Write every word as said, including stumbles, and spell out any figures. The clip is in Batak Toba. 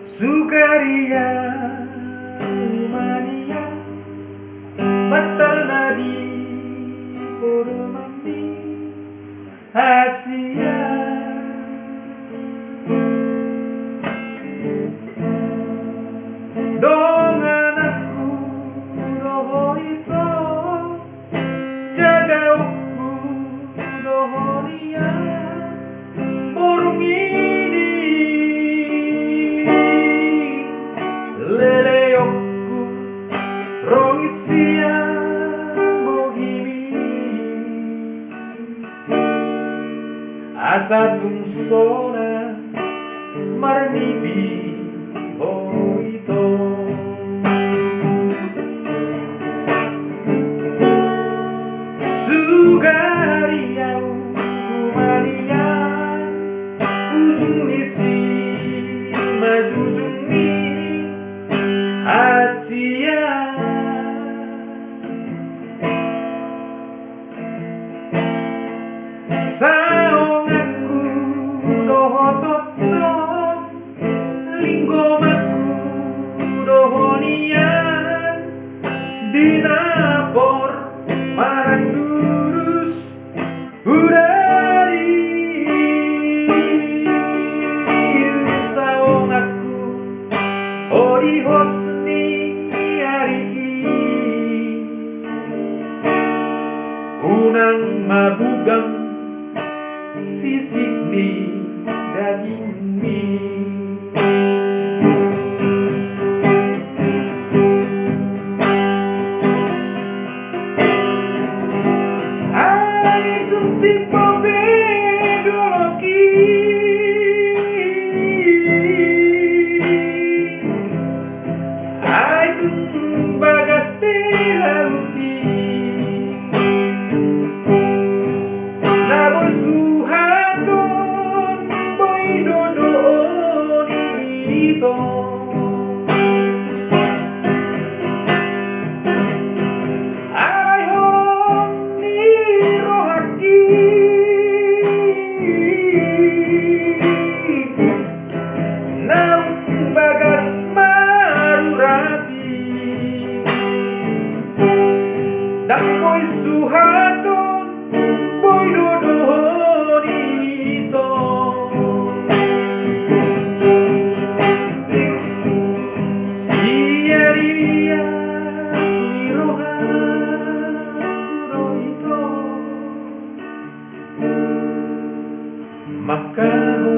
Sukaria umania, mantal na di podomanmi, Asia. Dongananku do ho ito, jagaonku do ho nian, borungini, leleonku, rongit sian bogimi. Asa tung sonang marnipi ho ito. Sugari au umania, ujung ni si majujungmi, Asia. Saonganku do ho tongtong, linggomanku do ho nian, di na por marandurus hudari. Saonganku ho di hos ni ari i, unang mabugang sisik ni dagingmi. Ai tung timbo be dolok i, ai tung bagas be laut i, na boi suhat on, boi do dohon ito. Ai holong ni rohangki, naung bagas marurat i, ndang boi suhat on, boi do dohon ito. Sian i, ia sui rohangku do ito, mangkaho